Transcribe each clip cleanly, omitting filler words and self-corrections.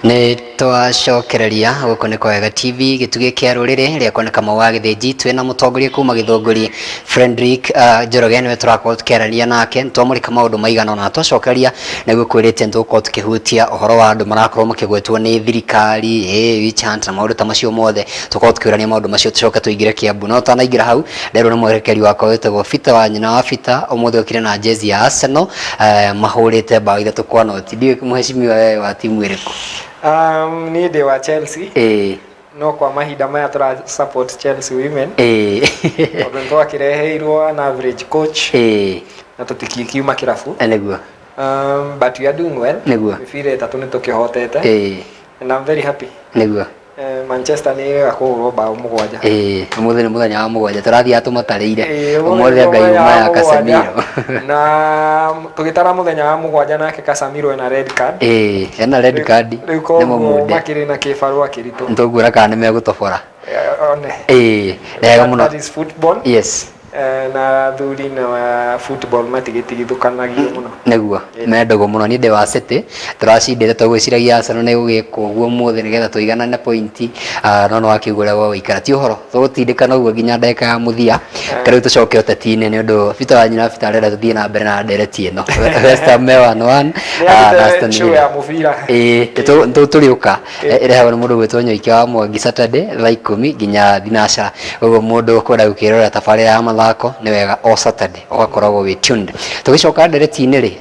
Nĩ twacokereria gũkũ nĩ Kwawega TV, gĩtugĩ kĩa rũrĩrĩ rĩakwa nĩ Kamau wa Gĩthĩnji. Twĩna mũtongoria kuma Gĩthũngũri, Fredrick Njoroge, nĩwe tũrakorwo tũkĩarania nake. Twamũrĩka maũndũ maigana ũna, twacokereria nĩguo kwĩrĩte nĩ tũgũkorwo tũkĩhutia ũhoro wa andũ marakorwo makĩgwetwo nĩ thirikari, witch hunt na maũndũ ta macio mothe. Tũkorwo tũkĩũrania maũndũ macio tũcoke tũingĩre Kiambu. No tũtanaingĩra hau, nderwo nĩ mwerekeri wakwa wĩtagwo Peter wa nyina wa Peter, ũmũthĩ okire na jezi ya Arsenal, mahũrĩte bao 3-0. Ndiũĩ mheshimiwa we wa timu ĩrĩkũ? Niĩ ndĩ wa Chelsea. No kwa mahinda maya tũra support Chelsea Women tondũ nĩ twakĩreheirwo an average coach na tũtikiuma kĩrabu. Nĩguo. But we are doing well. Nĩguo. Mĩbira 3 nĩ tũkĩhotete. And I'm very happy. Nĩguo. Manchester nĩ ĩrega kũhũrwo bao 7. Ĩĩ, ũmũthĩ nĩ mũthenya wa 7, tũrathiaga tũmatarĩire. Ĩĩ, ũmũthĩ Ũmũthĩ nĩ anga mũthenya yuma wa ya 7. Casemiro. Na tũgĩtara mũthenya wa 7 nake Casemiro ena red card. Ĩĩ, ena red card. Rĩu Nĩ koguo mũmunde. makĩrĩ na kĩbarũa kĩritũ. Nĩtũkuona kana nĩ megũtobora. One. Ĩĩ, nĩ wega mũno. That is football. Yes. Na athuri na football matigĩtigithũkanagio mũno. Nĩguo, me ndũgũ mũno. Niĩ ndĩ wa City, tũracindĩte tũgwĩciragia Arsenal nĩ ĩgũgĩka ũguo ũmũthĩ nĩgetha tũiganane pointi, no nĩ wakĩigua ũrĩa gwagũikara. Ti ũhoro, tũgũtindĩkana ũguo nginya ndagĩka ya mũthia. Rĩu tũcoke ũteti-inĩ nĩ ũndũ Peter wa nyina Peter arenda tũthiĩ na mbere na ndereti ĩno. West Ham me 1-1 Nĩ na arute Aston show Villa. ya mũbira. Ĩĩ, tũrĩũka. Ĩrehagwo nĩ mũndũ ũgwĩtwo Nyoike wa Mwangi Saturday thaa 10 nginya thinacara. Ũguo mũndũ ũkwenda gũkĩrorera tabarĩra ya mathako nĩ wega o Saturday ũgakoragwo wĩ tuned. Tũgĩcoka ndereti-inĩ rĩ,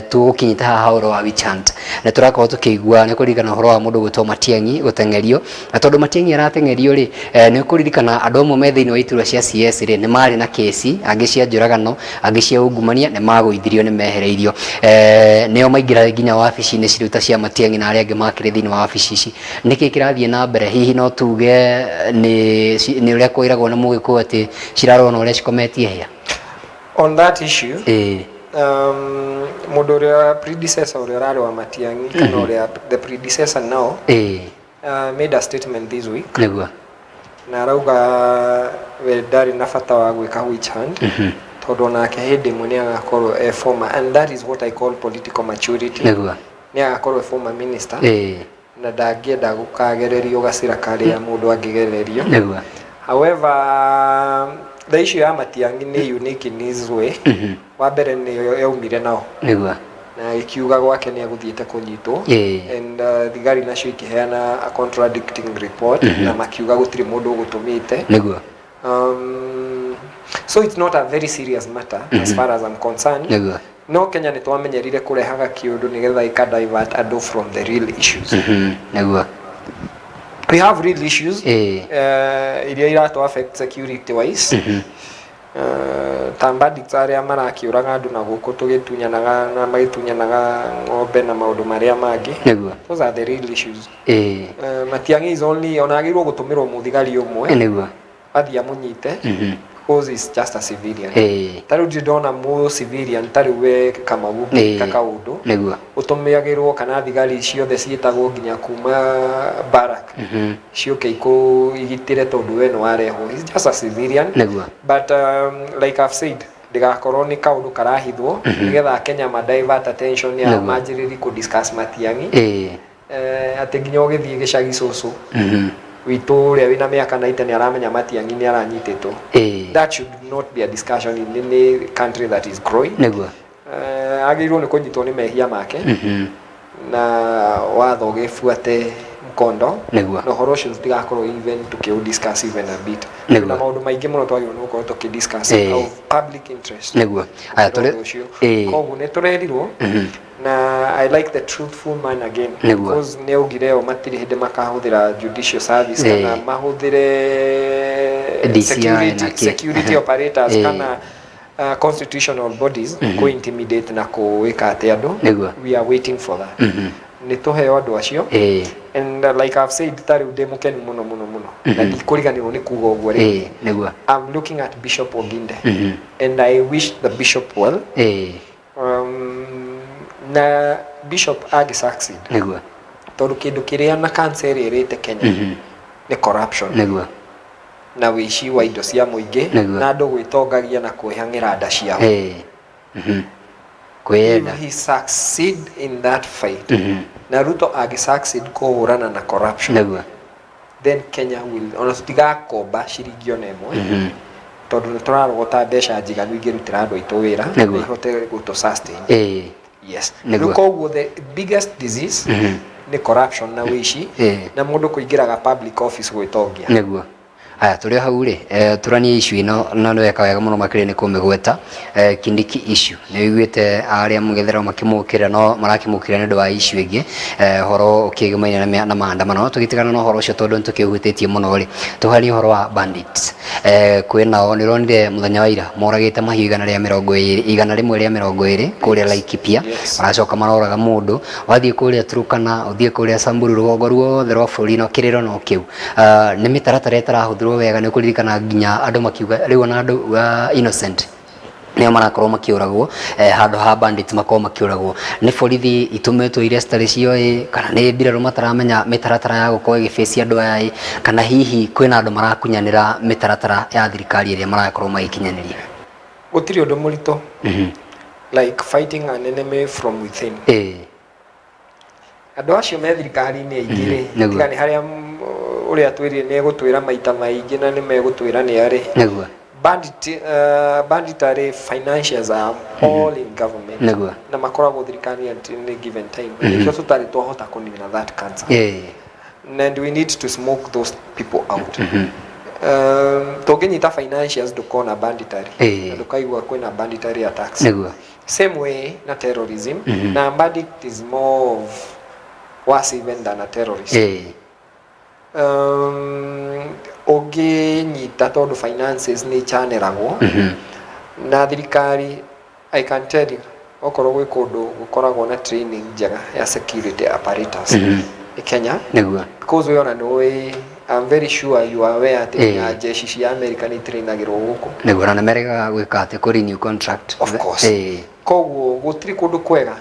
tũgũkinyĩte haha ũhoro wa witch hunt. Nĩ tũrakorwo tũkĩigua, nĩ ũkũririkana ũhoro wa mũndũ ũgwĩtwo Matiang'i gũteng'erio. Na tondũ Matiang'i arateng'erio rĩ, nĩ ũkũririkana andũ amwe me thĩinĩ wa iturwa cia CS rĩ, nĩ marĩ na kĩsi, angĩ cia njũragano, angĩ cia ungumania, nĩ magũithirio, nĩ mehereirio. Nĩo maingĩra nginya wabici-inĩ cirĩ ta cia Matiang'i na arĩa angĩ makĩrĩ thĩinĩ wa wabici ici. Nĩkĩ kĩrathiĩ na mbere? Hihi no tuge nĩ nĩ ũrĩa kwĩragwo nĩ Mũgĩkũyũ atĩ cirarũa na ũrĩa cikometie hĩa? On that issue, mũndũ ũrĩa predecessor ũrĩa ũrarĩ wa Matiang'i kana ũrĩa the predecessor now made a statement this week. Nĩguo. Na arauga we ndarĩ na bata wa gwĩka witch hunt tondũ onake hĩndĩ ĩmwe nĩ agakorwo e former, and that is what I call political maturity. Nĩguo. Nĩ agakorwo e former minister na ndangĩenda gũkagererio gacĩra karĩa mũndũ angĩgererio. Nĩguo. However, the issue ya Matiang'i nĩ unique in his way. Wa mbere nĩ yaumire nao Nĩguo. na agĩkiuga gwake nĩ egũthiĩte kũnyitwo and thigari nacio ikĩheana a contradicting report na makiuga gũtirĩ mũndũ ũgũtũmĩte. Nĩguo. So it's not a very serious matter as far as I'm concerned. Nĩguo. No Kenya nĩ twamenyerire kũrehaga kĩũndũ nĩgetha ĩka divert andũ from the real issues. Nĩguo. We have real issues iria iratũ affect security wise. Ta bandits arĩa marakĩũraga andũ na gũkũ tũgĩtunyanaga na magĩtunyanaga ng'ombe na maũndũ marĩa mangĩ. Nĩguo. Those are the real issues. Matiang'i is only ona agĩrĩirwo gũtũmĩrwo mũthigari ũmwe Nĩguo. athiĩ amũnyite because he's just a civilian. Ta rĩu ndirĩ ndona mũ civilian ta rĩu we Kamau ũngĩka kaũndũ Nĩguo. ũtũmagĩrwo kana thigari ciothe ciĩtagwo nginya kuma barrack ciũke igitĩre tondũ we nĩ warehwo. He's just a civilian. Nĩguo. But like I've said, ndĩgakorwo nĩ kaũndũ karahithwo nĩgetha Kenya ma divert attention ya manjĩrĩri kũ discuss Matiang'i. Atĩ nginya ũgĩthiĩ gĩcagi cũcũ witũ ũrĩa wĩna mĩaka 90 nĩ aramenya Matiang'i nĩ aranyitĩtwo. That should not be a discussion in any country that is growing. Nĩguo. Agĩrĩirwo nĩ kũnyitwo nĩ mehia make na watho ũgĩbuate mkondo. Nĩguo. Na ũhoro ũcio tũtigakorwo even tũkĩ discuss even a bit. Nĩguo. Na maũndũ maingĩ mũno twagĩrĩirwo nĩ gũkorwo tũkĩ discuss of public interest. Nĩguo. Aya Gũkĩra tũrĩ ũndũ ũcio. Koguo nĩ tũrerirwo na I like the truthful man again. Nĩguo. Because nĩ augire o matirĩ hĩndĩ makahũthĩra judicial service kana mahũthĩre DCI security, na kĩ. security operators kana constitutional bodies ku intimidate na kũĩka atĩ andũ. Nĩguo. We are waiting for that. Nĩ tũheo andũ acio. And like I've said, ta rĩu ndĩ mũkenu mũno mũno mũno na ndikũriganĩrwo nĩ kuga ũguo rĩngĩ. Nĩguo. I'm looking at Bishop Oginde and I wish the bishop well. Na bishop angĩ succeed Nĩguo. tondũ kĩndũ kĩrĩa na cancer ĩrĩa ĩrĩte Kenya nĩ corruption Nĩguo. na wĩici wa indo cia mũingĩ Nĩguo. na andũ gwĩtongagia na kwĩhang'ĩra nda ciao. Kwĩyenda. If he succeed in that fight, Na Ruto angĩ succeed kũhũrana na corruption, then Kenya will, ona tũtigakomba ciringi ona ĩmwe, tondũ nĩ tũrarogota mbeca njiganu ingĩrutĩra andũ aitũ wĩra na ihote gũtũ sustain. Yes. Rĩu koguo the biggest disease nĩ corruption na wĩici na mũndũ kũingĩraga public office gwĩtongia. Nĩguo. Aya, tũrĩ o hau rĩ, tũranie issue ĩno, na nĩ weka wega mũno makĩria nĩ kũmĩgweta, Kindiki issue. Nĩ ũiguĩte arĩa mũng'ethanĩro makĩmũkĩrĩra, no marakĩmũkĩrĩra nĩ ũndũ wa issue ĩngĩ, ũhoro ũkĩgemaine na maandamano. No tũgĩtigana na ũhoro ũcio tondũ nĩ tũkĩũhutĩtie mũno rĩ, tũharie ũhoro wa bandits. Kwĩ nao nĩ ũronire mũthenya wa ira moragĩte mahiũ 120, 120 kũrĩa Laikipia, maracoka maroraga mũndũ. Wathiĩ kũrĩa Turkana, ũthiĩ kũrĩa Samburu, rũgongo ruothe rwa bũrũri no kĩrĩro no kĩu. Nĩ mĩtaratara ĩtarahũthĩrwo wega, nĩ ũkũririkana nginya andũ makiuga rĩu ona andũ innocent nĩo marakorwo makĩũragwo, handũ ha bandits makorwo makĩũragwo. Nĩ borithi itũmĩtwo iria citarĩ cio ĩ, kana nĩ mbirarũ mataramenya mĩtaratara ya gũkorwo ĩgĩbĩcia andũ aya ĩ, kana hihi kwĩna andũ marakunyanĩra mĩtaratara ya thirikari ĩrĩa marakorwo magĩkinyanĩria? Gũtirĩ ũndũ mũritũ like fighting an enemy from within. Andũ acio me thirikari-inĩ aingĩ rĩ, tiga nĩ harĩa ũrĩa twĩrire nĩ egũtwĩra maita maingĩ na nĩ megũtwĩra nĩ arĩ. Bandit, banditry financiers are all in government. Na makoragwo thirikari at any given time. Nĩkĩo tũtarĩ twahota kũnina that cancer. And we need to smoke those people out. Tũngĩnyita financiers ndũkona banditry. Na ndũkaigua kwĩna banditry attacks. Same way na terrorism. Na bandit is more of worse even than a terrorist. Ũngĩnyita tondũ finances nĩ ichanelagwo na thirikari, I can tell you, okorwo gwĩ kũndũ gũkoragwo na training njega ya security apparatus, nĩ Kenya. Because we ona nĩ ũĩ, I'm very sure you are aware atĩ nginya jeshi cia America nĩ itrainagĩrwo gũkũ. Nĩguo, na nĩ meregaga gwĩka atĩ kũ renew contract. Of course. Koguo gũtirĩ kũndũ kwega.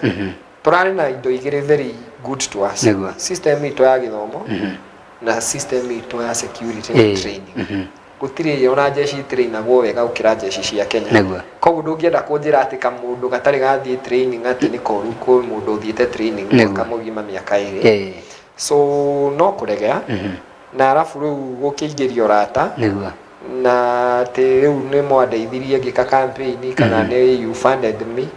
Tũrarĩ na indo igĩrĩ very good to us. System itũ ya gĩthomo na system itũ ya security na training. Gũtirĩ ona jeshi itrainagwo wega gũkĩra jeshi cia Kenya. Koguo ndũngĩenda kũnjĩra atĩ kamũndũ gatarĩ gathiĩ training atĩ nĩ koru kwĩ mũndũ ũthiĩte training mwaka mũgima, mĩaka 2. So no kũregea na arabu rĩu gũkĩingĩria ũrata na atĩ rĩu nĩ mwandeithirie ngĩka campaign kana nĩ you funded me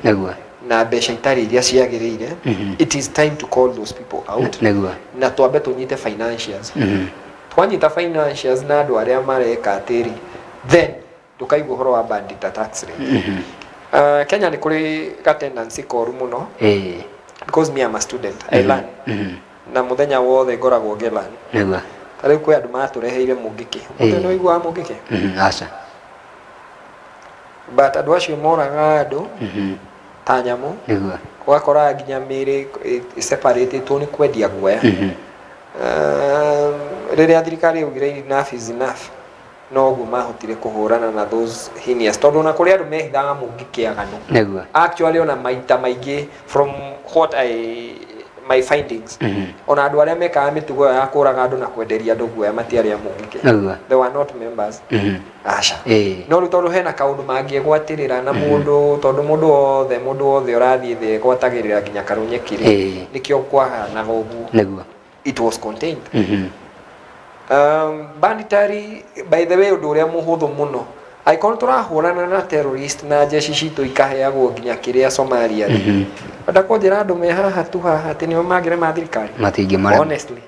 na mbeca itarĩ iria ciagĩrĩire. It is time to call those people out na twambe tũnyite financiers. Twanyita financiers na andũ arĩa mareka atĩrĩ, then ndũkaigua ũhoro wa bandit attacks rĩngĩ. Kenya nĩ kũrĩ ga tendency koru mũno, because me am a student, I learn, na mũthenya wothe ngoragwo ngĩlearn. Ta rĩu kwĩ andũ matũreheire mũngĩkĩ. Mũthenya nĩ ũiguaga mũngĩkĩ? Aca. But andũ acio moragaga andũ ta nyamũ. Ũgakora nginya mĩĩrĩ separatĩtwo nĩ kwendia guoya. Rĩrĩa thirikari yaugire enough is enough, noguo mahotire kũhũrana na those heinous, tondũ ona kũrĩ andũ mehithaga mũngĩkĩ aganu. Actually, ona maita maingĩ, from what I my findings, ona andũ arĩa mekaga mĩtugo ĩyo ya kũraga andũ na kwenderia andũ guoya matiarĩ a mũngĩkĩ. They were not members. Aca. No rĩu tondũ hena kaũndũ mangĩgwatĩrĩra na mũndũ, tondũ mũndũ wothe ũrathiĩ thĩ egwatagĩrĩra nginya karũnyeki rĩ, nĩkĩo kwahanaga ũguo. It was contained. Banditry, by the way, ũndũ ũrĩa mũhũthũ mũno, angĩkorwo tũrahũrana na terrorist na jeshi citũ ikaheagwo nginya kĩrĩa Somalia rĩ, enda kũnjĩra andũ me haha tu haha atĩ nĩo mangĩrema thirikari? Matingĩmarema. Honestly,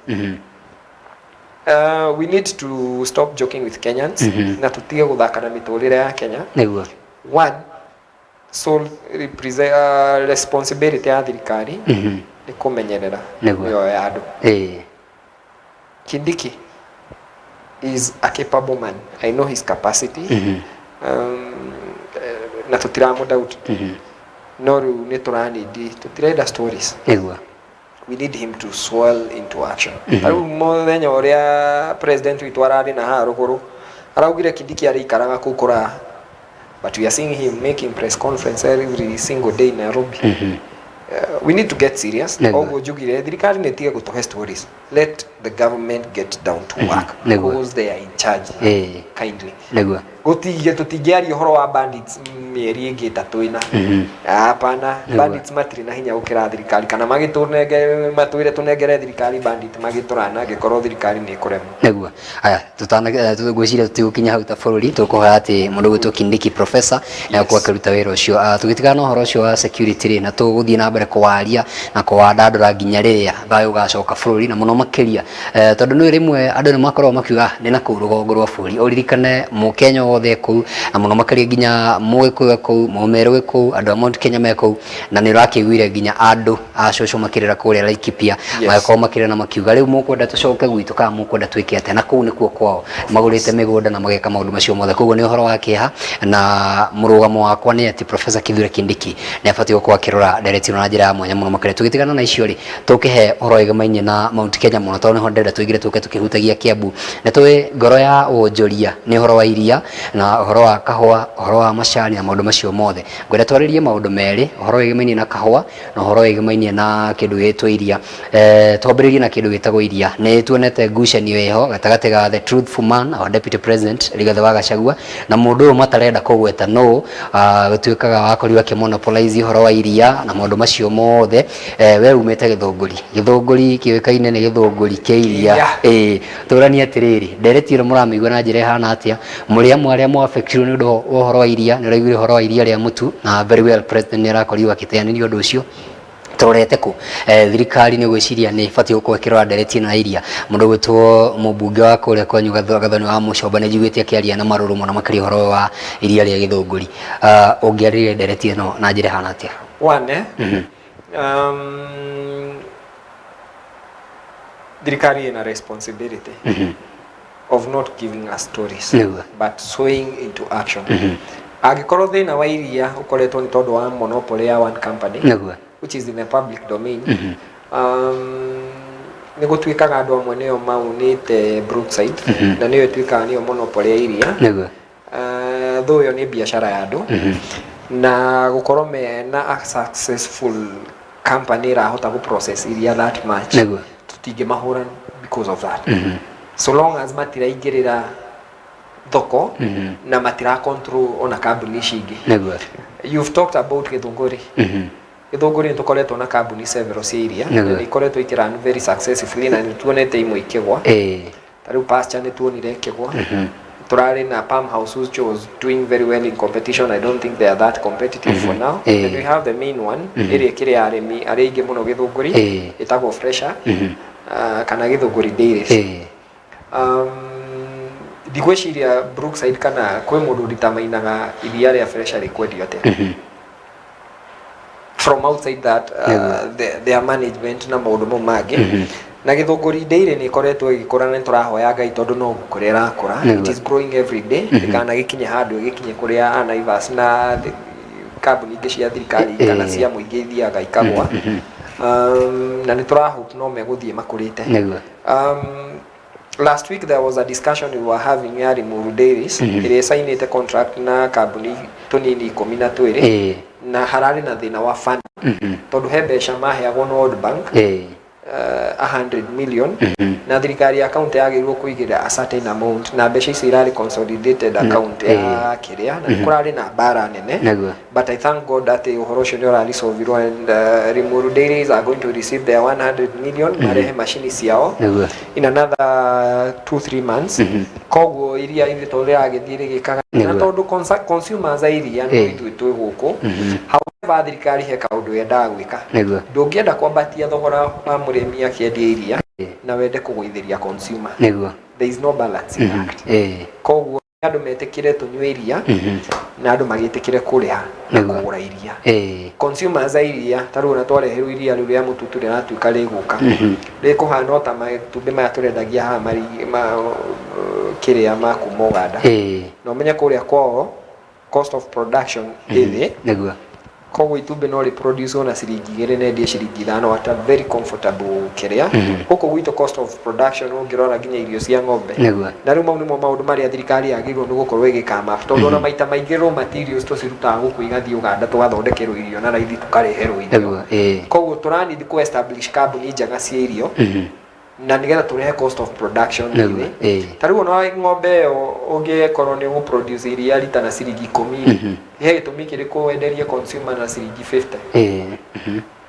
we need to stop joking with Kenyans na tutige gũthaka na mĩtũrĩre ya Kenya. One sole responsibility ya thirikari nĩ kũmenyerera mĩoyo ya andũ. Kindiki is a capable man. I know his capacity. Na tũtiramũ doubt. No rĩu nĩ tũranindi, tũtirenda stories. We need him to swell into action. Ta rĩu mũthenya ũrĩa president witũ ararĩ na haha rũgũrũ, araugire Kindiki arĩikaraga kũu kũraya. But we are seeing him making press conference every single day in Nairobi. We need to get serious. Oguo njugire thirikari nĩ ĩtige gũtũhe stories. Let the government get down to work Nĩguo. because they are in charge. Kindly, gũtingĩ tũtingĩaria ũhoro wa bandits mĩeri ĩngĩ 3 ĩna. Hapana. Bandits matirĩ na hinya gũkĩra thirikari, kana magĩtũnenge matwĩre tũnengere thirikari bandit magĩtũrana angĩkorwo thirikari nĩ ĩkũremwo. Nĩguo. Aya, tutana ngwĩciria tũtigũkinya hau ta bũrũri. Tũkũhoya atĩ mũndũ gwĩtwo Kindiki Professor nĩ akorwo akĩruta wĩra ũcio. Tũgĩtigana na ũhoro ũcio wa security rĩ, na tũgũthiĩ na mbere kũwaria na kũwandandũra nginya rĩrĩa thayũ ũgacoka bũrũri, na mũno makĩria tondũ nĩ rĩmwe andũ nĩ makoragwo makiuga nĩ na kũu rũgongo rwa bũrũri. Ũririkane mũkenya wothe kũu, na mũno makĩria nginya mũgĩkũyũ e kũu, mũmerũ e kũu, andũ a Mount Kenya me kũu, na nĩ ũrakĩiguire nginya andũ a cũcũ makĩrĩra kũrĩa Laikipia, magĩkorwo makĩrĩra na makiuga rĩu mũkwenda tũcoke gwitũ kana mũkwenda twĩke atĩa, na kũu nĩkuo kwao magũrĩte mĩgũnda na mageka maũndũ macio mothe. Koguo nĩ ũhoro wa kĩeha, na mũrũgamo wakwa nĩ atĩ Professor Kithure Kindiki nĩ abatiĩ gũkorwo akĩrora ndereti ĩno na njĩra ya mwanya mũno makĩria. Tũgĩtigana na icio rĩ, tũkĩhe ũhoro wĩgemaine na Mount Kenya mũno, tondũ nĩho ndĩrenda tũingĩre tũke tũkĩhutagia Kiambu. Nĩ tũĩ ngoro ya wonjoria nĩ ũhoro wa iria na ũhoro wa kahũa, ũhoro wa macani na maũndũ macio mothe. Ngwenda twarĩrie maũndũ merĩ, ũhoro wĩgemaine na kahũa na ũhoro wĩgemaine na kĩndũ gĩgwĩtwo iria. Twambĩrĩrie na kĩndũ gĩtagwo iria. Nĩ tuonete ngucanio ĩho gatagatĩ ga the truthful man, our deputy president Rigathĩ wa Gachagua, na mũndũ ũyũ matarenda kũgweta nũ, gũtuĩkaga wakorirwo akĩ monopolize ũhoro wa iria na maũndũ macio mothe. We umĩte Gĩthũngũri, Gĩthũngũri kĩũĩkaine nĩ Gĩthũngũri kĩa iria. Ĩĩ, tũranie atĩrĩrĩ, ndereti ĩno mũramĩigua na njĩra ĩhana atĩa? Mũrĩ amwe arĩa mũ-affectirwo nĩ ũndũ wa ũhoro wa iria, nĩ ũraiguire ũhoro wa iria rĩa mũtu, na very well president nĩ arakorirwo akĩteanĩria ũndũ ũcio. Tũrorete kũ? Thirikari nĩ gwĩciria nĩ ĩbatiĩ gũkorwo ĩkĩrora ndereti ĩno ya iria. Mũndũ ũgwĩtwo mũmbunge wa kũrĩa kwanyu Gathoni wa Mũcomba nĩ njiguĩte akĩaria na marũrũ mũno makĩria ũhoro wa iria rĩa Gĩthũngũri. Ũngĩarĩrĩria ndereti ĩno na njĩra ĩhana atĩa? One, thirikari ĩna responsibility of not giving us stories but swaying into action. Angĩkorwo thĩna wa iria ũkoretwo nĩ tondũ wa monopoly ya one company, which is in the public domain, nĩ gũtuĩkaga andũ amwe nĩo maunĩte Brookside, na nĩyo ĩtuĩkaga nĩyo monopoly ya iria. Though ĩyo nĩ biacara ya andũ, na gũkorwo mena a successful company ĩrahota gũ process iria that much, tũtingĩmahũra because of that, so long as matiraingĩrĩra thoko na matira control ona kambuni ici ingĩ. You've talked about Gĩthũngũri. Gĩthũngũri nĩ tũkoretwo na kambuni several cia iria, na nĩ ikoretwo ikĩrun very successfully, na nĩ tuonete imwe ikĩgwa. Ta rĩu Pasture nĩ tuonire ĩkĩgwa. Tũrarĩ na Palm House, which was doing very well in competition. I don't think they are that competitive for now. And we have the main one ĩrĩa ĩkĩrĩ ya arĩmi arĩa aingĩ mũno Gĩthũngũri, ĩtagwo Fresha, kana Gĩthũngũri Dairies. Ndigwĩciria Brookside kana kwĩ mũndũ nditamainaga iria rĩa Fresha rĩkwendio atĩa from outside that, their management na maũndũ mau mangĩ. Na Gĩthũngũri Dairy nĩ ĩkoretwo ĩgĩkũra, na nĩ tũrahoya Ngai tondũ no gũkũra ĩrakũra. It is growing every day. Ndĩkana gĩkinye handũ ĩgĩkinye kũrĩa a Naivas na kambuni ingĩ cia thirikari kana cia mũingĩ ithiaga ikagwa. Na nĩ tũrahope no megũthiĩ makũrĩte. Last week there was a discussion we were having ya Limuru Dairies, ĩrĩa ĩcainĩte contract na kambuni tũnini 12, na hararĩ na thĩna wa fund, tondũ he mbeca maheagwo na World Bank, 100 million, na thirikari ya county yagĩrĩirwo kũigĩrĩra a certain amount, na mbeca icio irarĩ consolidated account ya kĩrĩa, na nĩ kũrarĩ na mbara nene. But I thank God atĩ ũhoro ũcio nĩ ũraresolvirwo, and Limuru Dairies are going to receive their 100 million marehe macini ciao in another 2 3 months. Koguo iria ithuĩ tondũ rĩragĩthiĩ rĩgĩkaga na tondũ consumers a iria nĩ ithuĩ twĩ gũkũ. However, thirikari he kaũndũ yendaga gwĩka. Ndũngĩenda kwambatia thogora wa mũrĩmi akĩendia iria na wende kũgũithĩria consumer. There is no balance in that. Koguo andũ metĩkĩre tũnyue iria, na andũ magĩtĩkĩre kũrĩha na kũgũra iria. Consumers a iria, ta rĩu ona twareherwo iria rĩu rĩa mũtutu rĩratuĩka rĩgũka, rĩkũhana o ta matumbĩ maya tũrendagia haha ma, kĩrĩa ma kuma Uganda, na ũmenye kũrĩa kwao cost of production ĩ thĩ. Koguo itumbĩ no rĩproduce na ciringi 2 na endie ciringi 5 at a very comfortable kĩrĩa. Gũkũ gwitũ cost of production ũngĩrora nginya irio cia ng'ombe, na rĩu mau nĩmo maũndũ marĩa thirikari yagĩrĩirwo nĩ gũkorwo ĩgĩkama, tondũ ona maita maingĩ raw materials tũcirutaga gũkũ igathiĩ Uganda, tũgathondekerwo irio na raithi, tũkareherwo irio. Koguo tũranidi kũ establish kambuni njega cia irio. Na nĩgetha tũrehe cost of production thĩ. Ta rĩu ona ng'ombe ĩyo ũngĩkorwo nĩ ũgũproduce iria rita na ciringi 10, he gĩtũmi kĩrĩkũ wenderie consumer na ciringi 50?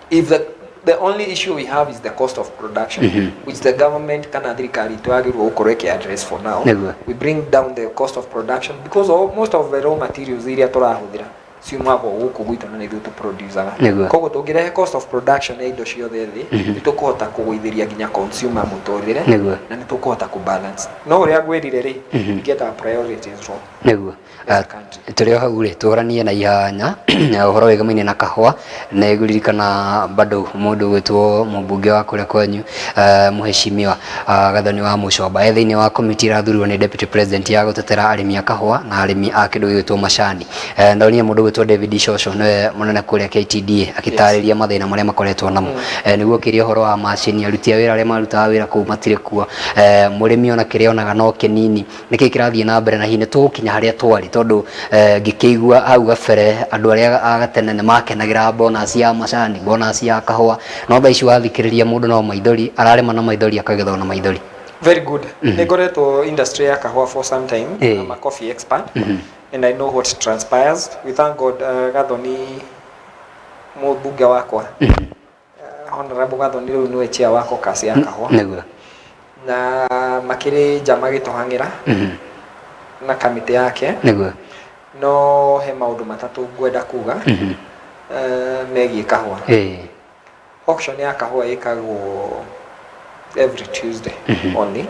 If the only issue we have is the cost of production, which the government kana thirikari itũ yagĩrĩirwo gũkorwo ĩkĩ address for now, we bring down the cost of production because most of the raw materials iria tũrahũthĩra ciumaga o gũkũ gwitũ na nĩ ithuĩ tũproducaga. Koguo tũngĩrehe cost of production ya indo ciothe thĩ, nĩ tũkũhota kũgũithĩria nginya consumer mũtũrĩre na nĩ tũkũhota kũbalance. No ũrĩa ngwĩrire rĩ, get our priorities wrong as a country. Tũrĩ o hau rĩ, tũranie na ihanya ũhoro wĩgamaine na kahũa. Nĩ ngũririkana bado mũndũ gwĩtwo mũmbunge wa kũrĩa kwanyu, mũheshimiwa Gathoni wa Mũcomba, e thĩinĩ wa komiti ĩrathurirwo nĩ deputy president ya gũtetera arĩmi a kahũa na arĩmi a kĩndũ gĩgwĩtwo macani. Ndonire mũndũ gwĩtwo David Coco, nĩwe mũnene kũrĩa KTDA, akĩtarĩria mathĩna marĩa makoretwo namo. Nĩguo kĩrĩa ũhoro wa macini, aruti a wĩra arĩa marutaga wĩra kũu matirĩ kuo, mũrĩmi ona kĩrĩa onaga no kĩnini. Nĩkĩ kĩrathiĩ na mbere, na hihi nĩ tũgũkinya harĩa twarĩ? Tondũ ngĩkĩigua hau gabere andũ arĩa a gatene nĩ makenagĩra bonus ya macani, bonus ya kahũa, no thaa ici wathikĩrĩria mũndũ no maithori ararĩma, na maithori akagethwo na maithori. Very good. Nĩ ngoretwo industry ya kahũa for some time. I'm a coffee expert and I know what transpires. We thank God, Gathoni mũmbunge wakwa, Honorable Gathoni, rĩu nĩwe chair wa caucus ya kahũa na makĩrĩ nja magĩtũhang'ĩra na kamĩtĩ yake. No he maũndũ matatũ ngwenda kuga megiĩ kahũa. Auction ya kahũa ĩkagwo every Tuesday only,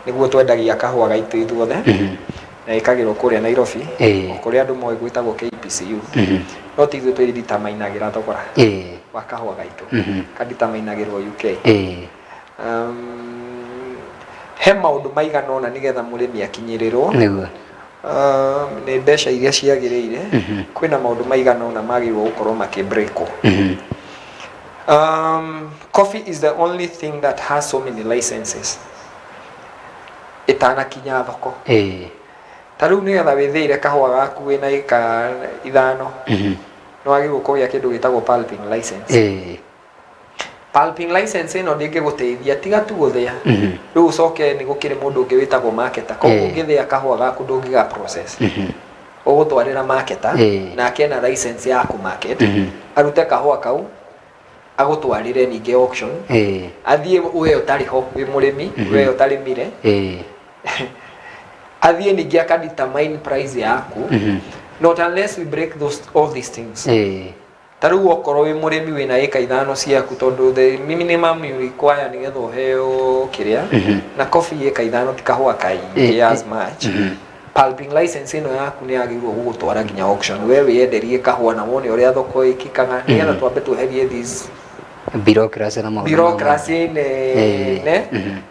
nĩguo twendagia kahũa gaitũ ithuothe, na ĩkagĩrwo kũrĩa Nairobi, o kũrĩa andũ moĩ gwĩtagwo KPCU. No ti ithuĩ twĩditamainagĩra thogora wa kahũa gaitũ, kaditamainagĩrwo UK. He maũndũ maigana ũna nĩgetha mũrĩmi akinyĩrĩrwo nĩ mbeca iria ciagĩrĩire. Kwĩna maũndũ maigana ũna magĩrĩirwo gũkorwo makĩbreakwo. Coffee is the only thing that has so many licenses ĩtanakinya thoko. Ta rĩu nĩgetha wĩthĩire kahũa gaku wĩna ĩka 5, nĩ wagĩrĩirwo kũgĩa kĩndũ gĩtagwo pulping license. Pulping license ĩno ndĩngĩgũteithia tiga tu gũthĩa. Rĩu ũcoke nĩ gũkĩrĩ mũndũ ũngĩ wĩtagwo marketer. Koguo ũngĩthĩa kahũa gaku ndũngĩga process, ũgũtwarĩra marketer, nake ena license ya kũ market, arute kahũa kau agũtwarĩre ningĩ auction, athiĩ we ũtarĩ ho wĩ mũrĩmi, we ũtarĩmire, athiĩ ningĩ aka determine price yaku. Not unless we break those all these things. Ta rĩu okorwo wĩ mũrĩmi wĩna ĩka 5 ciaku, tondũ the minimum you require nĩgetha ũheo kĩrĩa na coffee, ĩka 5 ti kahũa kaingĩ as much, pulping license ĩno yaku nĩ yagĩrĩirwo gũgũtwara nginya auction, we wĩenderie kahũa na wone ũrĩa thoko ĩkĩkaga, nĩgetha twambe tweherie this bureaucracy na maũndũ bureaucracy nene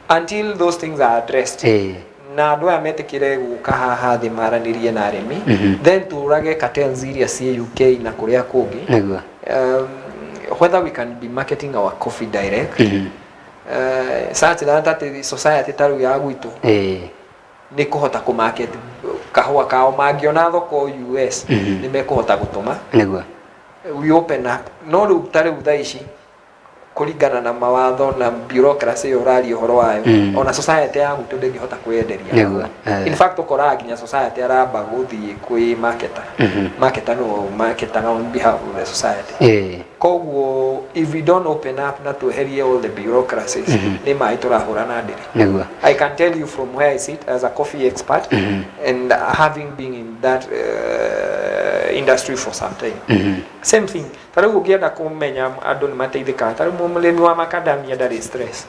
until those things are addressed na andũ aya metĩkĩre gũka haha thĩ maranĩrie na arĩmi, then tũrage cartels iria ciĩ UK na kũrĩa kũngĩ, whether we can be marketing our coffee direct, such that atĩ society ta rĩu ya gwitũ nĩ kũhota kũmarket kahũa kao, mangĩona thoko US, nĩ mekũhota gũtũma. We open up. No rĩu ta rĩu thaa ici, kũringana na mawatho na bureaucracy ĩyo ũraria ũhoro wayo, ona society ya gwitũ ndĩngĩhota kwĩenderia. In fact, ũkoraga nginya society aramba gũthiĩ kwĩ marketer. Marketer no marketaga on behalf of the society. Koguo if we don't open up na tweherie all the bureaucracies, nĩ maĩ tũrahũra na ndĩrĩ. I can tell you from where I sit as a coffee expert and having been in that industry for some time. Same thing. Ta rĩu ũngĩenda kũmenya andũ nĩ mateithĩkaga, ta rĩu mũrĩmi wa macadamia ndarĩ stress.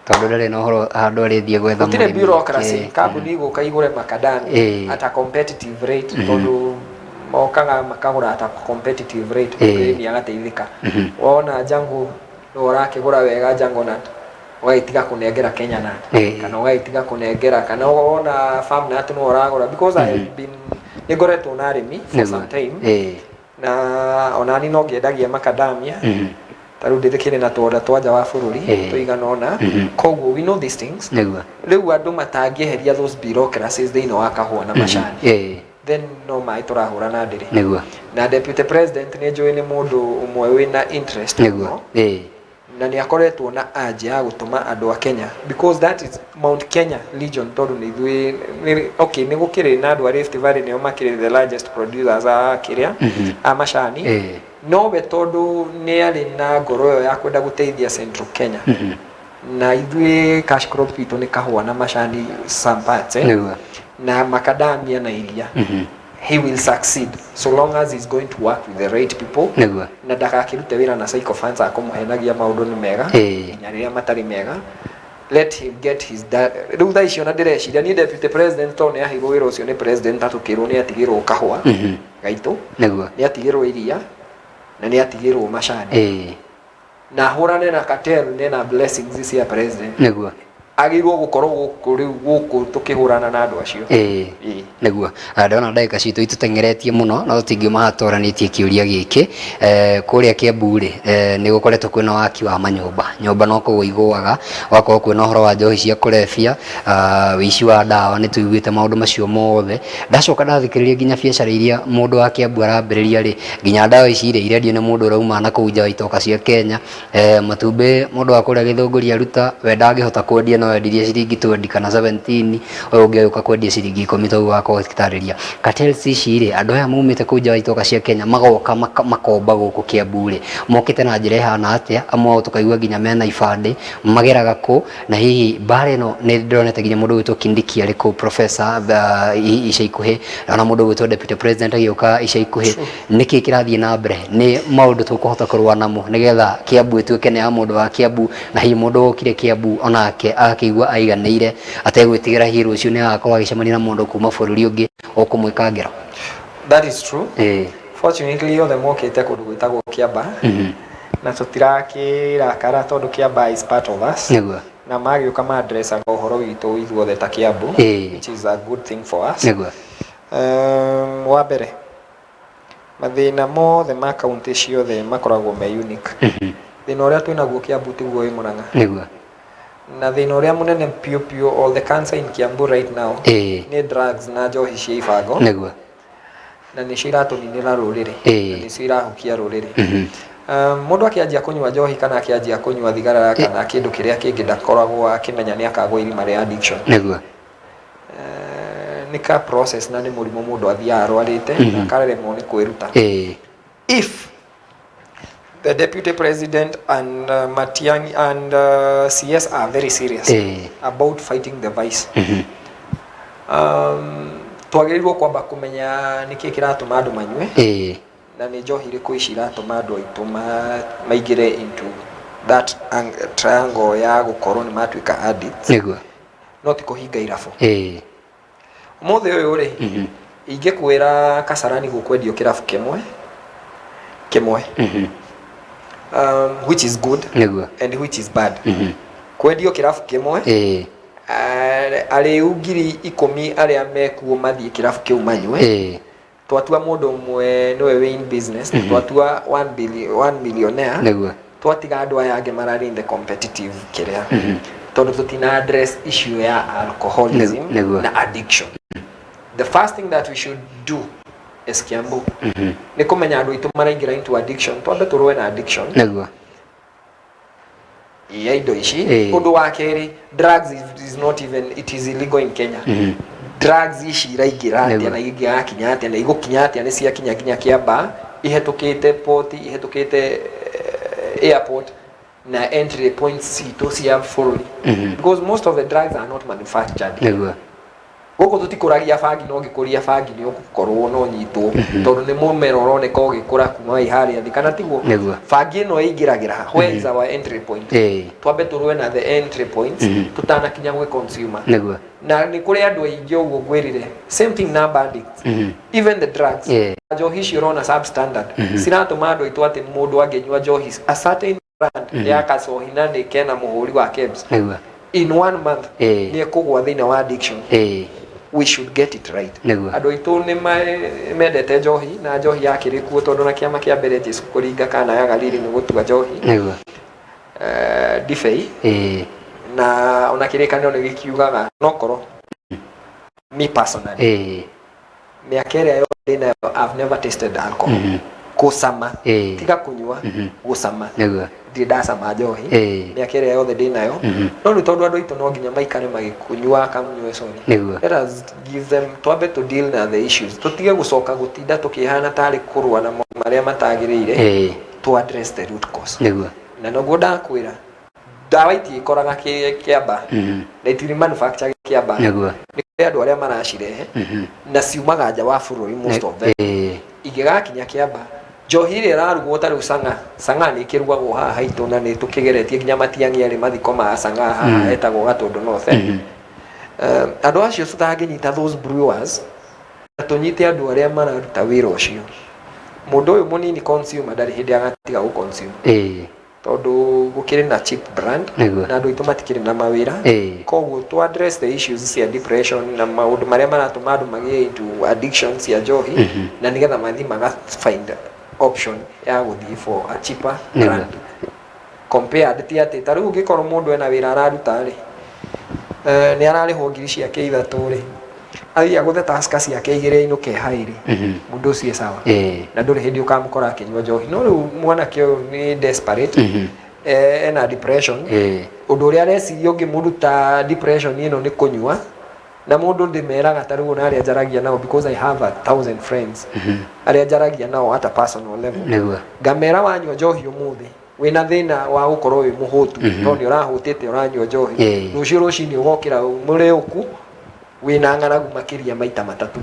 Tondũ ndarĩ na ũhoro handũ arĩthiĩ gwetha Gũtirĩ mũrĩmi. bureaucracy. Kambuni igũka igũre macadamia at a competitive rate, tondũ mokaga makagũra at a competitive rate, mũrĩmi agateithĩka. Wona Jungle nĩ ũrakĩgũra wega Jungle Nut, ũgagĩtiga kũnengera Kenya Nut, kana ũgagĩtiga kũnengera, kana wona Farm Nut nĩ ũragũra, because I have been, nĩ ngoretwo na arĩmi for some time, na onani no ngĩendagia macadamia. Ta rĩu ndĩkĩrĩ na tuonda twa nja wa bũrũri tũigana ũna. Koguo we know these things. Rĩu andũ matangĩeheria those bureaucracies thĩinĩ wa kahũa na macani, then no maĩ tũrahũra na ndĩrĩ. Na deputy president nĩ njũĩ nĩ mũndũ ũmwe wĩna interest mũno. Na nĩ akoretwo na urge ya gũtũma andũ a Kenya, because that is Mount Kenya region, tondũ nĩ ithuĩ okay, nĩ gũkĩrĩ na andũ a Rift Valley, nĩo makĩrĩ the largest producers a kĩrĩa a macani. Nowe tondũ nĩ arĩ na ngoro ĩyo ya kwenda gũteithia Central Kenya, na ithuĩ cash crop itũ nĩ kahũa na macani, some parts, eh? Na macadamia na iria. He will succeed so long as he's going to work with the right people na ndagakĩrute wĩra na sycophants a kũmũhenagia maũndũ nĩ mega nginya rĩrĩa matarĩ mega. Let him get his rĩu thaa ici ona ndĩreciria niĩ deputy president, tondũ nĩ aheirwo wĩra ũcio nĩ president, atũkĩrwo nĩ atigĩrwo kahũa gaitũ, nĩ atigĩrwo iria na nĩ atigĩrwo macani, na ahũrane na cartel nena blessings cia president. Agĩrĩirwo gũkorwo gũkũ rĩu gũkũ tũkĩhũrana na andũ acio. Ĩĩ. Nĩguo. Ah, ndona ndagĩka citũ itũteng'eretie mũno, no tũtingiuma haha tũranĩtie kĩũria gĩkĩ. Kũrĩa Kiambu rĩ, nĩ gũkoretwo kwĩna waki wa manyũmba, nyũmba no kũgwa igũaga, gũgakorwo kwĩna ũhoro wa njohi cia kũrebia, wĩici wa ndawa, nĩ tũiguĩte maũndũ macio mothe. Ndacoka ndathikĩrĩria nginya biacara iria mũndũ wa Kiambu arambĩrĩria rĩ, nginya ndawa ici rĩ, irendio nĩ mũndũ ũrauma na kũu nja wa itoka cia Kenya. Matumbĩ mũndũ wa kũrĩa Gĩthũngũri aruta, we ndangĩhota kwendia, no endirie ciringi 20 kana 17, ũyũ ũngĩ agĩũka kwendia ciringi 10, toguo wakorwo ũgĩtarĩria. Cartels ici rĩ, andũ aya maumĩte kũu nja wa itoka cia Kenya magoka makomba gũkũ Kiambu rĩ, mokĩte na njĩra ĩhana atĩa? Amwe ao tũkaigua nginya mena ibandĩ, mageraga kũ? Na hihi mbara ĩno, nĩ ndĩronete nginya mũndũ ũgwĩtwo Kindiki arĩ kũu, professor, ica ikuhĩ, ona mũndũ ũgwĩtwo deputy president agĩũka ica ikuhĩ. Nĩkĩ kĩrathiĩ na mbere? Nĩ maũndũ tũkũhota kũrũa namo nĩgetha Kiambu ĩtuĩke nĩ ya mũndũ wa Kiambu, na hihi mũndũ wokire Kiambu onake agakĩigua aiganĩire, ategwĩtigĩra hihi rũciũ nĩ agakorwo agĩcemania na mũndũ kuma bũrũri ũngĩ ũkũmwĩka ngero? That is true. Fortunately, othe mokĩte kũndũ gwĩtagwo Kĩamba, na tũtirakĩrakara tondũ Kĩamba is part of us, na magĩũka ma-addressaga ũhoro witũ ithuothe ta Kiambu, which is a good thing for us. Wa mbere, mathĩna mothe ma kaunti ciothe makoragwo me unique. Thĩna ũrĩa twĩnaguo Kiambu tiguo wĩ Murang'a. Na thĩna ũrĩa mũnene piũ piũ, all the cancer in Kiambu right now, nĩ drugs na njohi cia ibango, na nĩcio iratũninĩra rũrĩrĩ, na nĩcio irahukia rũrĩrĩ. Mũndũ akĩanjia kũnyua njohi kana akĩanjia kũnyua thigara kana kĩndũ kĩrĩa kĩngĩ, ndakoragwo akĩmenya nĩ akagwa irima rĩa addiction. Nĩ ka process na nĩ mũrimũ mũndũ athiaga arwarĩte na akaremwo nĩ kwĩruta. If the deputy president and Matiang'i and CS are very serious about fighting the vice, twagĩrĩirwo kwamba kũmenya nĩkĩ kĩratũma andũ manyue, na nĩ njohi irĩkũ ici iratũma andũ aitũ maingĩre into that triangle ya gũkorwo nĩ matuĩka addicts. No ti kũhinga irabu. Ũmũthĩ ũyũ rĩ, ingĩkwĩra Kasarani gũkwendio kĩrabu kĩmwe kĩmwe, which is good and which is bad. Kwendio kĩrabu kĩmwe, arĩu 10,000 arĩa mekuo mathiĩ kĩrabu kĩu manyue. Twatua mũndũ ũmwe nĩwe wĩ in business, twatua 1 billion, 1 millionaire, twatiga andũ aya angĩ mararĩ in the competitive kĩrĩa, tondũ tũtina address issue ya alcoholism na addiction. The first thing that we should do as Kiambu nĩ kũmenya andũ aitũ maraingĩra into addiction, twambe tũrũe na addiction ya indo ici. Ũndũ wa kerĩ, drugs is not even, it is illegal in Kenya. Drugs ici iraingĩra atĩa na ingĩgakinya atĩa na igũkinya atĩa? Nĩ ciakinya nginya Kĩamba, ihetũkĩte port, ihetũkĩte airport na entry points citũ cia bũrũri, because most of the drugs are not manufactured gũkũ. Tũtikũragia bangi, no ngĩkũria bangi nĩ ũgũkorwo no nyitwo, tondũ nĩ mũmera ũroneka ũgĩkũra kuma wĩ harĩa thĩ, kana tiguo? Nĩguo. Bangi ĩno ĩingĩragĩra ha? Where is our entry point? Twambe tũrũe na the entry points tũtanakinya gwĩ consumer. Na nĩ kũrĩ andũ aingĩ ũguo ngwĩrire, same thing na bandits, even the drugs, njohi ici ũrona substandard ciratũma andũ aitũ atĩ mũndũ angĩnyua njohi a certain brand ya kacohi na nĩ kena mũhũri wa KEBS, in one month nĩ ekũgwa thĩinĩ wa addiction. We should get it right. Andũ aitũ nĩ mendete njohi, na njohi yakĩrĩ kuo tondũ na kĩama kĩa mbere Jesu kũringa kana ya Galili nĩ gũtua njohi ndibei, na ona kĩrĩkanĩro nĩ gĩkiugaga nokorwo me personally, mĩaka ĩrĩa yothe ndĩ nayo, I've never tasted alcohol. Gũcama. Tiga kũnyua, gũcama. Ndirĩ ndacama njohi mĩaka ĩrĩa yothe ndĩ nayo, no rĩu tondũ andũ aitũ no nginya maikare magĩkũnyua kamnyue, sorry. Let us give them, twambe to deal na the issues, tũtige gũcoka gũtinda tũkĩhana tarĩ kũrũa na maũndũ marĩa matagĩrĩire. To address the root cause. Na noguo ndakwĩra, ndawa itiĩkoraga kĩamba na itiri manufacture kĩamba. Nĩ kũrĩ andũ arĩa maracirehe na ciumaga nja wa bũrũri, most of them. Ingĩgakinya kĩamba, njohi ĩrĩa ĩrarugwo ta rĩu cang'a, cang'a nĩ ĩkĩrugagwo haha haitũ na nĩ tũkĩgeretie nginya Matiang'i arĩ mathiko ma cang'a haha etagwo Gatũndũ North, eh. Andũ acio tũtangĩnyita those brewers na tũnyite andũ arĩa mararuta wĩra ũcio, mũndũ ũyũ mũnini consumer ndarĩ hĩndĩ agatiga gũ consume, tondũ gũkĩrĩ na cheap brand na andũ aitũ matikĩrĩ na mawĩra. Koguo to address the issues cia depression na maũndũ marĩa maratũma andũ magĩe into addiction cia njohi, na nĩgetha mathiĩ maga find option ya gũthiĩ for a cheaper brand compared. Ti atĩ ta rĩu ũngĩkorwo mũndũ ena wĩra araruta rĩ, nĩ ararĩhwo 3,000 rĩ, athiĩ agũthe Tusker ciake 2 ainũke hairĩ, mũndũ ũcio e sawa na ndũrĩ hĩndĩ ũkamũkora akĩnyua njohi. No rĩu mwanake ũyũ nĩ desperate, ena depression, ũndũ ũrĩa areciria ũngĩmũruta depression ĩno nĩ kũnyua. Na mũndũ ndĩmeraga ta rĩu ona arĩa njaragia nao, because I have 1,000 friends arĩa njaragia nao at a personal level, ngamera wanyua njohi ũmũthĩ wĩna thĩna wa gũkorwo wĩ mũhũtu, tondũ nĩ ũrahũtĩte ũranyua njohi, rũciũ rũcinĩ ũgokĩra mũrĩũku wĩna ng'aragu makĩria maita matatũ.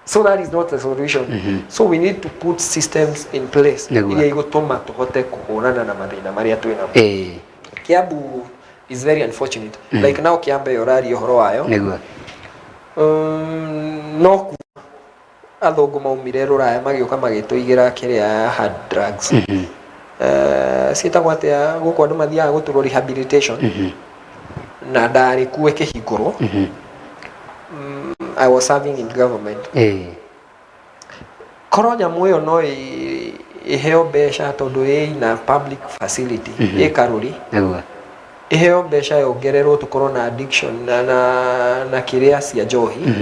So that is not the solution. So we need to put systems in place iria igũtũma tũhote kũhũrana na mathĩna marĩa twĩ namo. Kiambu is very unfortunate. Like now Kiambu ĩyo ũraria ũhoro wayo, no ku athũngũ maumire rũraya magĩũka magĩtũigĩra kĩrĩa ya hard drugs. Ciĩtagwo atĩa gũkũ andũ mathiaga gũturwo rehabilitation, na ndarĩ kuo ĩkĩhingũrwo. I was serving in government. Korwo nyamũ ĩyo no ĩheo mbeca tondũ ĩna public facility ĩ Karũri, ĩheo mbeca yongererwo tũkorwo na addiction na kĩrĩa cia njohi.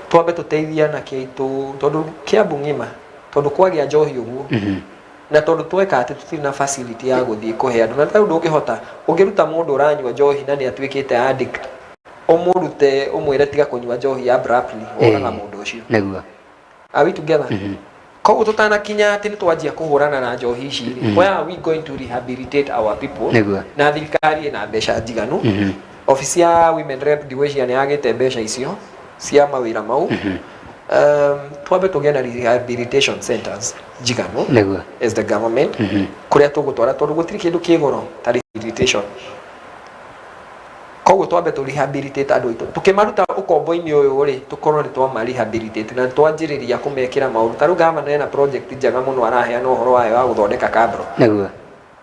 Twambe tũteithie anake aitũ tondũ Kiambu ng'ima, tondũ kwagĩa njohi ũguo, na tondũ tweka atĩ tũtirĩ na facility ya gũthiĩ kũhe andũ, na tarĩu ndũngĩhota ũngĩruta mũndũ ũranyua njohi na nĩ atuĩkĩte addict, ũmũrute ũmwĩre tiga kũnyua njohi abruptly, woraga mũndũ ũcio. Are we together? Koguo tũtanakinya atĩ nĩ twanjia kũhũrana na njohi ici rĩ, where are we going to rehabilitate our people? Na thirikari ĩna mbeca njiganu. Obici ya women rep ndigwĩciria nĩ yagĩte mbeca icio cia mawĩra mau. Twambe tũgĩe na rehabilitation centers njiganu as the government, kũrĩa tũgũtwara, tondũ gũtirĩ kĩndũ kĩ goro ta rehabilitation. Koguo twambe tũ rehabilitate andũ aitũ, tũkĩmaruta ũkombo-inĩ ũyũ rĩ, tũkorwo nĩ twama rehabilitate na twanjĩrĩria kũmekĩra maũndũ. Ta rĩu gavana ena project njega mũno araheana ũhoro wayo wa gũthondeka kabro.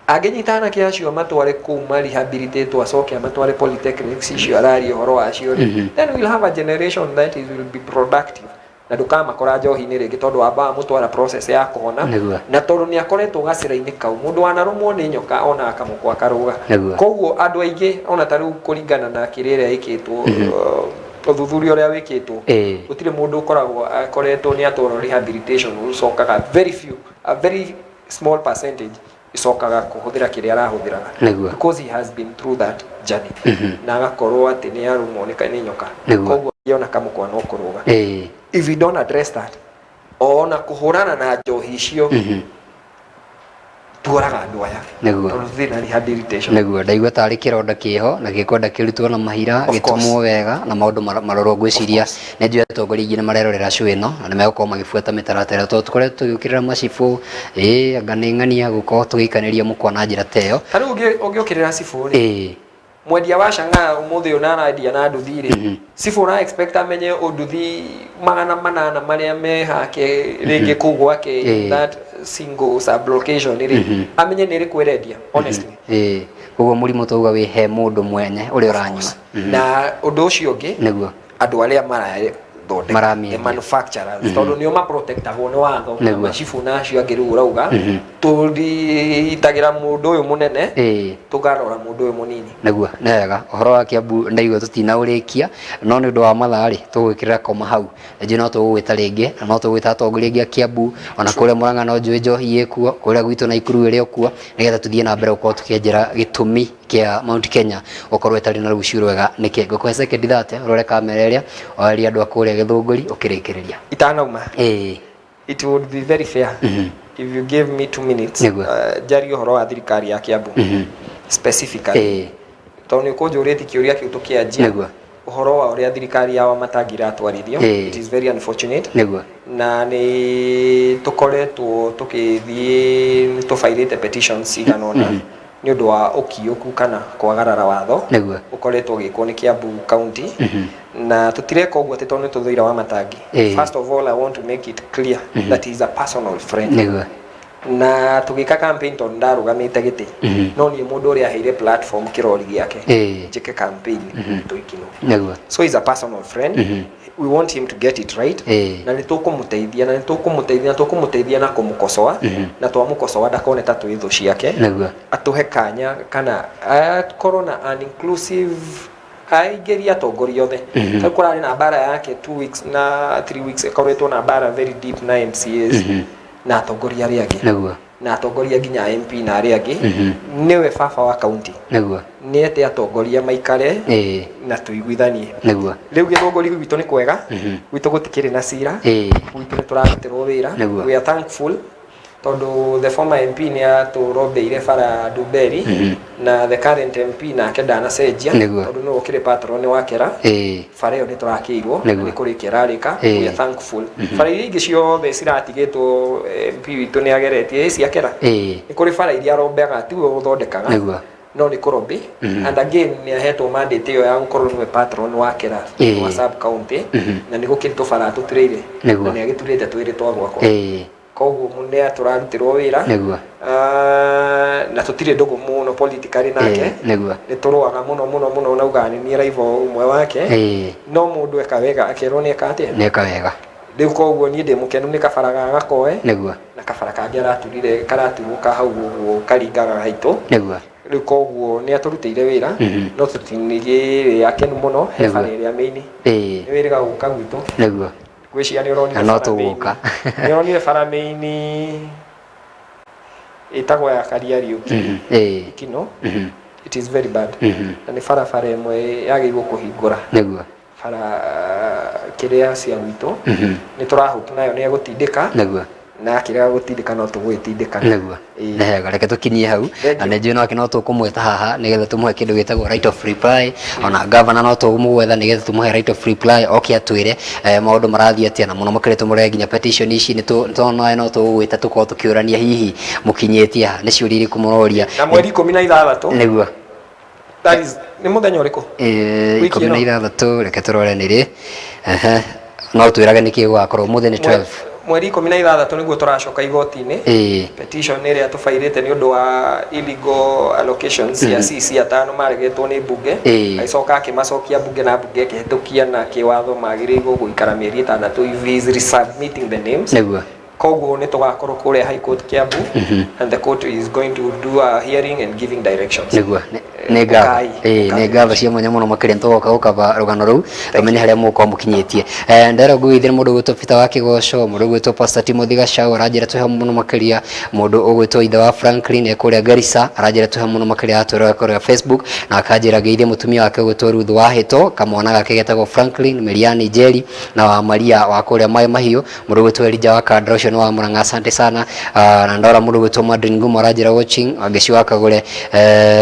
Angĩnyita anake acio matware kũu ma rehabilitate, acoke amatware polytechnics icio araria ũhoro wacio rĩ, then we'll have a generation that is will be productive na ndũkamakora njohi-inĩ rĩngĩ, tondũ wamba wamũtwara process ya kũhona. Na tondũ nĩ akoretwo gacĩra-inĩ kau, mũndũ wanarũmwo nĩ nyoka ona akamũkwa akarũga. Koguo andũ aingĩ ona ta rĩu kũringana na kĩrĩa ĩrĩa ĩkĩtwo, ũthuthuria ũrĩa wĩkĩtwo, gũtirĩ mũndũ ũkoragwo akoretwo nĩ atwarwo rehabilitation ũcokaga, very few, a very small percentage icokaga kũhũthĩra kĩrĩa arahũthĩraga, because he has been through that journey na agakorwo atĩ nĩ arũmwo nĩ nyoka. Koguo ona kamũkwa no kũrũga. If we don't address that, ona kũhũrana na njohi icio, tuoraga andũ aya, tondũ thĩna rehabilitation. Nĩguo, ndaigua tarĩ kĩronda kĩho na gĩkwenda kĩrutwo na mahira, Of course. gĩtumwo wega na maũndũ marorwo. Ngwĩciria nĩ njũĩ atongoria aingĩ nĩ marerorera show ĩno na nĩ megũkorwo magĩbuata mĩtaratara, tondũ tũkoretwo tũgĩũkĩrĩra macibũ ĩĩ anga nĩ ng'ania gũkorwo tũgĩikanĩria mũkwa na njĩra ta ĩyo. Ta rĩu ũngĩũkĩrĩra cibũ rĩ, mwendia wa cang'aa ũmũthĩ ũyũ na arendia na nduthi rĩ, cibũ ũra expect amenye ũnduthi 800 marĩa me hake rĩngĩ kũu gwake, that single sub location rĩ, amenye nĩ ĩrĩkũ ĩrendia, honestly? Ĩĩ, koguo mũrimũ tauga wĩ he mũndũ mwene ũrĩa ũranyua. Na ũndũ ũcio ũngĩ, andũ arĩa Marathondeka, Maramĩendia. the manufacturers, tondũ nĩo maprotectagwo nĩ watho na macibũ na acio angĩ. Rĩu ũrauga tũritagĩra mũndũ ũyũ mũnene, tũkarora mũndũ ũyũ mũnini. Nĩguo, nĩ wega. Ũhoro wa Kiambu ndaigua tũtinaũrĩkia, no nĩ ũndũ wa mathaa rĩ, tũgwĩkĩrĩra koma hau. Njũĩ no tũgũgwĩta rĩngĩ, na no tũgwĩta atongoria aingĩ a Kiambu, ona kũrĩa Murang'a no njũĩ njohi ĩkuo, kũrĩa gwitũ Naikuru ĩrĩ o kuo, nĩgetha tũthiĩ na mbere gũkorwo tũkĩenjera gĩtũmi kĩa Mount Kenya gũkorwo ĩtarĩ na rũciũ rwega nĩkĩ. Ngũkũhe sekendi 30 ũrore kamera ĩrĩa, warie andũ a kũrĩa Gĩthũngũri ũkĩrĩkĩrĩria. Itanauma, it would be very fair if you gave me 2 minutes njarie ũhoro wa thirikari ya Kiambu specifically, tondũ nĩ ũkũnjũrĩtie kĩũria kĩu tũkĩanjia, ũhoro wa ũrĩa thirikari ya Wamatangi ĩratwarithio. It is very unfortunate na nĩ tũkoretwo tũkĩthiĩ, nĩ tũbairĩte petitions cigana ũna nĩ ũndũ wa ũkiũku kana kwagarara watho ũkoretwo ũgĩkwo nĩ Kiambu County, na tũtireka ũguo atĩ tondũ nĩ tũthũire Wamatangi. First of all, I want to make it clear that he is a personal friend, na tũgĩka campaign, tondũ ndarũgamĩte gĩtĩ, no niĩ mũndũ ũrĩa aheire platform kĩrori gĩake njĩke campaign tũikino. So he's a personal friend. We want him to get it right, na nĩ tũkũmũteithia, na nĩ tũkũmũteithia, na tũkũmũteithia na kũmũkosoa, na twamũkosoa ndakone ta twĩ thũ ciake. Atũhe kanya kana akorwo na an inclusive, aingĩrie atongoria othe. Rĩu kũrarĩ na mbara yake 2 weeks na 3 weeks, ĩkoretwo na mbara very deep na MCAs na atongoria arĩa angĩ, na atongoria nginya MP na arĩa angĩ. Nĩwe baba wa county. Nĩ ete atongoria maikare na tũiguithanie. Rĩu Gĩthũngũri gwitũ nĩ kwega, gwitũ gũtikĩrĩ na cira, gwitũ nĩ tũrarutĩrwo wĩra. We are thankful tondũ the former MP nĩ atũrombeire bara ya Ndumberi, na the current MP nake ndanacenjia, tondũ nĩwe ũkĩrĩ patron wa Kera. Bara ĩyo nĩ tũrakĩirwo na nĩ kũrĩkia ĩrarĩka. We are thankful. Bara iria ingĩ ciothe ciratigĩtwo, MP witũ nĩ ageretie ĩ cia Kera. Nĩ kũrĩ bara iria arombaga, tiwe ũthondekaga, no nĩ kũrobĩ. And again, nĩ ahetwo mandate ĩyo ya gũkorwo nĩwe patron wa Kera wa sub county, na nĩ gũkĩrĩ tũbara tũturĩire, na nĩ agĩturĩte twĩrĩ twa gwakwa. Koguo nĩ tũrarutĩrwo wĩra. Ah, na tũtirĩ ndũgũ mũno politically nake. Nĩ tũrũaga mũno mũno mũno, naugaga nĩ niĩ rival ũmwe wake, no mũndũ eka wega akerwo nĩ eka atĩa. Nĩeka wega. Rĩu koguo niĩ ndĩ mũkenu nĩ kabara ga Gakoe na kabara kangĩ araturire karaturwo ka hau ũguo karingaga haitũ. Rĩu koguo nĩ atũrutĩire wĩra, no tũtinigĩrĩ akenu mũno he bara ĩrĩa main. Nĩ wĩrĩga gũka gwitũ. Ngwĩciria nĩ ũronire Na no bara main. Tũgũka. Nĩ ũronire bara main ĩtagwo ya Karia Riũki Kino. It is very bad, na nĩ barabara ĩmwe yagĩrĩirwo kũhingũra bara kĩrĩa cia gwitũ. Nĩ tũrahope nayo nĩ egũtindĩka, na akĩrega gũtindĩka no tũgũgĩtindĩka. Nĩ wega, reke tũkinyie hau. Thank Na you. nĩ njũĩ nake no tũkũmwĩta haha nĩgetha tũmũhe kĩndũ gĩtagwo right of reply. Ona governor no tũmũgwetha nĩgetha tũmũhe right of reply, oke atwĩre maũndũ marathiĩ atĩa, na mũno makĩria tũmũrehe nginya petition ici. Nĩ tondũ no tũgũgwĩta tũkorwo tũkĩũrania hihi mũkinyĩtie ha, nĩ ciũria irĩkũ mũroria. Na mweri 16, that is nĩ mũthenya ũrĩkũ? Wiki 16 ĩno. 6, reke tũrore nĩ rĩ. Ehe. No twĩrage nĩkĩ gũgakorwo ũmũthĩ nĩ 12. Mweri 16 nĩguo tũracoka igoti-inĩ, petition ĩrĩa tũbairĩte nĩ ũndũ wa illegal allocations ya CC atano maregetwo nĩ mbunge. Agĩcoka akĩmacokia mbunge, na mbunge ĩkĩhĩtũkia na kĩwatho magĩrĩirwo gũikara mĩeri 6 if he is resubmitting the names. Koguo nĩ tũgakorwo kũrĩa High Court Kiambu, and the court is going to do a hearing and giving directions. Nĩguo, nĩ ngatho. Ũkai, Nĩ ũkai. Ngatho cia mwanya mũno makĩria. Nĩtũgoka gũkaba rũgano rũu tũmenye harĩa mũgũkorwo mũkinyĩtie. Ndera ngũgeithĩre mũndũ ũgwĩtwo Peter wa Kĩgoco, mũndũ ũgwĩtwo Pastor Timothy Gachau aranjĩra twĩha mũno makĩria, mũndũ ũgwĩtwo ithe wa Franklin e kũrĩa Garissa aranjĩra twĩha mũno makĩria, atwĩrora kũrĩa Facebook, na akanjĩra ngeithie mũtumia wake ũgwĩtwo Ruth Wahĩto, kamwana gake getagwo Franklin, Meriani Njeri na wa Maria wa kũrĩa Mai Mahiũ, mũndũ ũgwĩtwo Elijah wa Kandara, ũcio nĩ wa Murang'a, asante sana. Ah, na ndora mũndũ ũgwĩtwo Madrin Ngumo aranjĩra watching Wangeci wa Kagũre,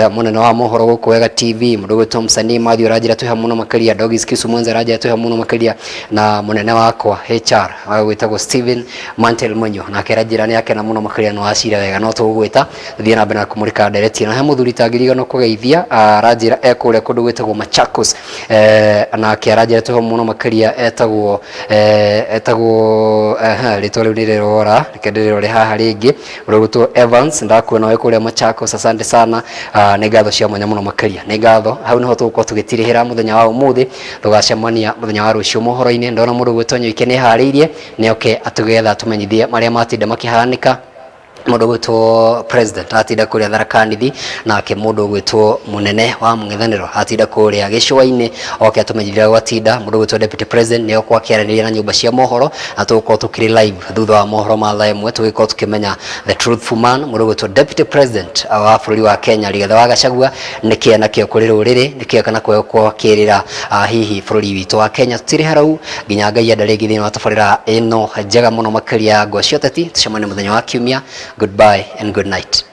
mũnene wa mohoro gũkũ Wega TV, mũndũ ũgwĩtwo Msanii Matthew aranjĩra twĩha mũno makĩria, Dogis Kisu Mwenza aranjĩra twĩha mũno makĩria, na mũnene wakwa HR gwĩtagwo Steven Mantel Munyo nake aranjĩra nĩ akena mũno makĩria no acira wega. No tũgũgwĩta tũthiĩ na mbere na kũmũrĩka ndereti na he mũthuri tangĩriganwo kũgeithia. Ah, aranjĩra e kũrĩa kũndũ gwĩtagwo Machakos, nake aranjĩra twĩho mũno makĩria, etagwo rĩtwa rĩu nĩ Ndĩrĩrora, reke ndĩrĩrore haha rĩngĩ. Ũrĩa Evans, ndakuona wĩ kũrĩa Machakos, asante sana. Nĩ ngatho cia mwanya mũno makĩria, nĩ ngatho. Hau nĩho tũgũkorwo tũgĩtirĩhĩra mũthenya wa ũmũthĩ, tũgacemania mũthenya wa rũciũ mohoro-inĩ. Ndona mũndũ ũgwĩtwo Nyoike nĩ eharĩirie, nĩ oke atũgetha atũmenyithie marĩa matinda makĩhanĩka. Mũndũ ũgwĩtwo president atinda kũrĩa Tharaka Nithi, nake mũndũ ũgwĩtwo mũnene wa mũng'ethanĩro atinda kũrĩa gĩcũa-inĩ, oke atũmenyithia gwatinda. Mũndũ ũgwĩtwo deputy president nĩ okorwo akĩaranĩria na nyũmba cia mohoro, na tũgũkorwo tũkĩrĩ live thutha wa mohoro ma thaa 1, tũgĩkorwo tũkĩmenya the truthful man, mũndũ ũgwĩtwo deputy president wa bũrũri wa Kenya Rigathĩ wa Gachagua, nĩkĩ enakĩo kũrĩ rũrĩrĩ, nĩkĩ kana kwĩ akĩrĩra hihi bũrũri witũ wa Kenya. Tũtirĩ harau nginya Ngai enda rĩngĩ thĩinĩ wa tabarĩra ĩno njega mũno makĩria ya Ngwa cia Ũteti. Tũcemanie mũthenya wa Kiumia. Goodbye and good night.